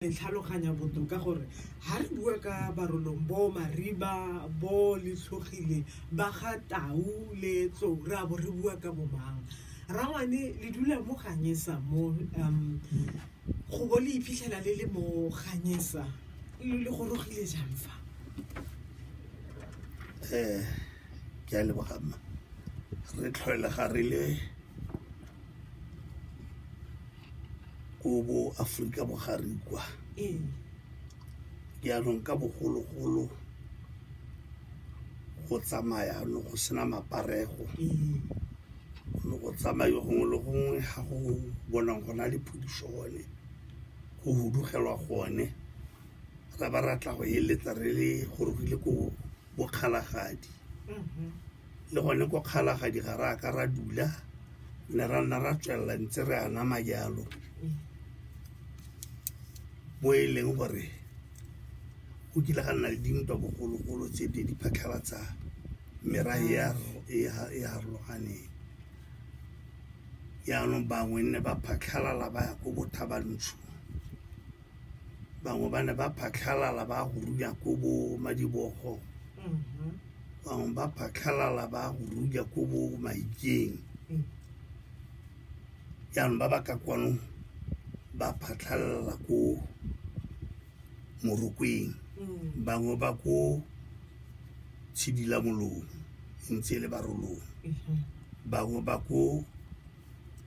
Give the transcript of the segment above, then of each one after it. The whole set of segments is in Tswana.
Le tlhaloganya botoka gore ga re bua ka Barolong, bo Mariba, bo Letlhogile, ba ga Tau le Tlou, re a bo re bua ka bomang. Rangwane, le dula mo Ganyesa mo, go bo le iphitlhela le le mo Ganyesa, le gorogile jang fa? Ke a leboga mma. Re tlhoela ga re le ko bo Aforika Bogare kwa. Jaanong ka bogologolo go tsamaya no go sena maparego. No go tsamaiwa gongwe le gongwe ga go bonang go na le phodiso gone, go hudugelwa gone. Ra ba ra tla go eletsa re le gorogile ko Bokgalagadi. Le gone ko Kgalagadi ga re a ka ra dula, ne ra nna ra tswelela ntse re anama jalo. Mo e leng gore go kile ga nna le dintwa bogologolo tse di di phatlhalatsa merahe e harologaneng. Jaanong bangwe nne ba phatlhalala ba ya ko Bothabantsho, bangwe ba ne ba phatlhalala ba go runya ko bo Madibogo, bangwe ba phatlhalala ba go runya ko bo Maikeng. Jaanong ba ba ka kwano ba phatlhalala ko Morokweng, bangwe ba ko Tshidilamolong e ntse e le Barolong, bangwe ba ko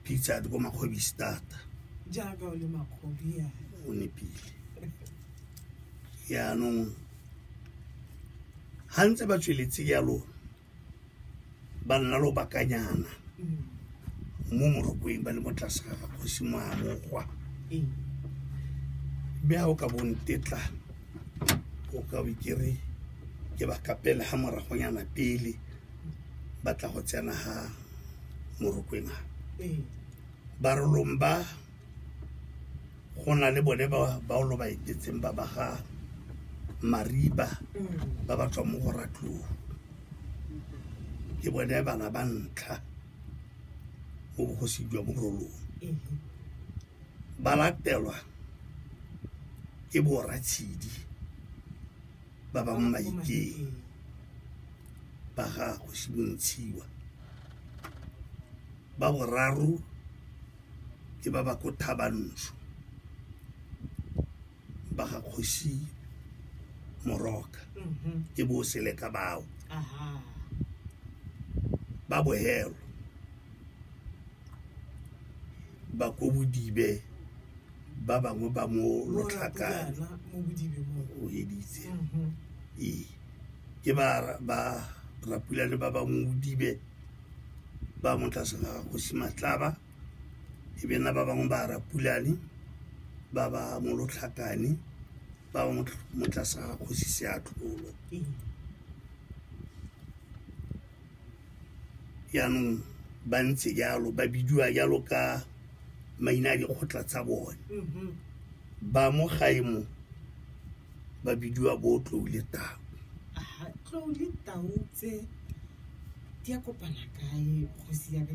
Pitsat ko Makgobistata. Jaaka o le Makgobi ya. O nepile. Jaanong ga ntse ba tsweletse jalo ba nna lobakanyana mo Morokweng ba le mo tlase ga kgosi Moamogwa. Mme ha o ka bo ntetla o ka bo kere ke ba kapele ha moragonyana pele ba tla go tsena ha Morokweng ha. Barolong ba go na le bone ba o lo ba etetseng ba ba ga Mariba ba ba tswang mo go Ratlou. Ke bone bana ba ntlha mo bogosi jwa Morolong. Ba latelwa ke bo Ratshidi ba ba mo Maikeng ba ga kgosi Montshiwa. Ba boraro ke ba ba ko Thabantsho ba ga kgosi Moroka, ke bo Seleka bao. Ba bohelo ba ko Bodibe, ba bangwe ba mo Lotlhakane. O heditse. Ee, ke ba Rapulane ba ba mo Bodibe ba mo tlase ga kgosi Matlaba, e be nna ba bangwe ba Rapulane ba ba mo Lotlhakane ba ba mo tlase ga kgosi Seatlholo. Jaanong ba ntse jalo, ba bidiwa jalo ka maina a dikgotla tsa bone. Ba mo gae mo ba bidiwa bo Tlou le Tau. Aha, Tlou le Tau tse di a kopana kae, kgosi ya ka?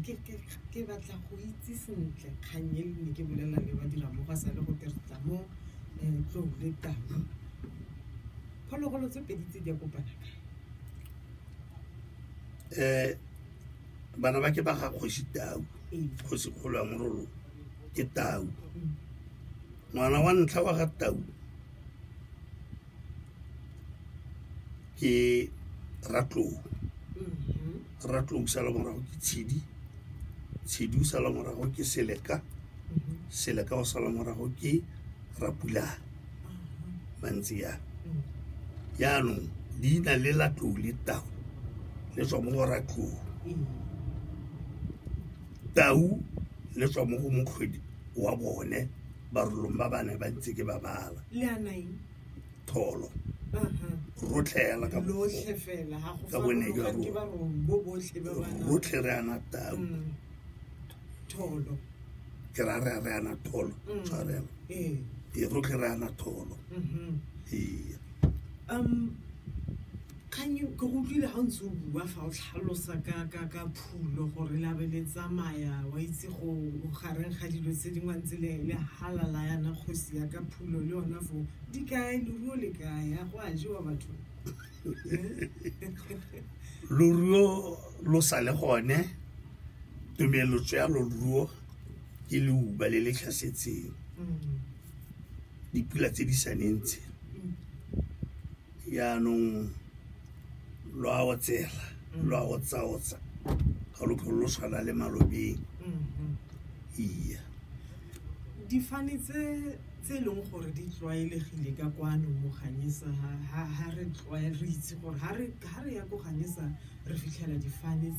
Ke batla go itse sentle kgang e le ne ke bolela le ba dira mo ga sale go te re tla mo, Tlou le Tau. Phologolo tse pedi tse di a kopana kae? Bana ba ke ba ga kgosi Tau, kgosi kgolo ya Morolong ke Tau. Ngwana wa ntlha wa ga Tau ke Ratlou. Ratlou sala morago ke Tshidi, Tshidi o sala morago ke Seleka, Seleka o sala morago ke Rapulane. Mantsi ya. Jaanong leina le la Tlou le Tau le tswa mo go Ratlou. Tau le tswa mo go mokgwedi wa bone Barolong ba bane ba ntse ke ba bala. Le a nang? Tholo. Rotlhe hela ka Lotlhe fela, ha go ka bone jwa farologane ke rona. Barolong bo botlhe ba ba nang. Rotlhe re ana Tau. Tholo. Ke ra re ana Tholo. Tshwarelo. Ee, rotlhe re ana Tholo. Ee. Kgang ke go utlwile ga o ntse o bua fa o tlhalosa ka phulo gore la be le tsamaya, wa itse go gareng ga dilo tse dingwe ntse le halala yana kgosi ya ka phulo le yona fo di kae, leruo le kae, ya go a jewa batho? Loruo lo sa le gone, tumelotso ya loruo ke leuba le le tlhasetseng, dipula tse di sa neng tse. Yaanong lo a otsela, lo a otsa-otsa, ga lo tlhole lo tshwana le malobeng. Iya. Difane tse e leng gore di tlwaelegile ka kwano mo Ganyesa, ha re tlwae re itse gore ha re ya ko Ganyesa re fitlhela difane.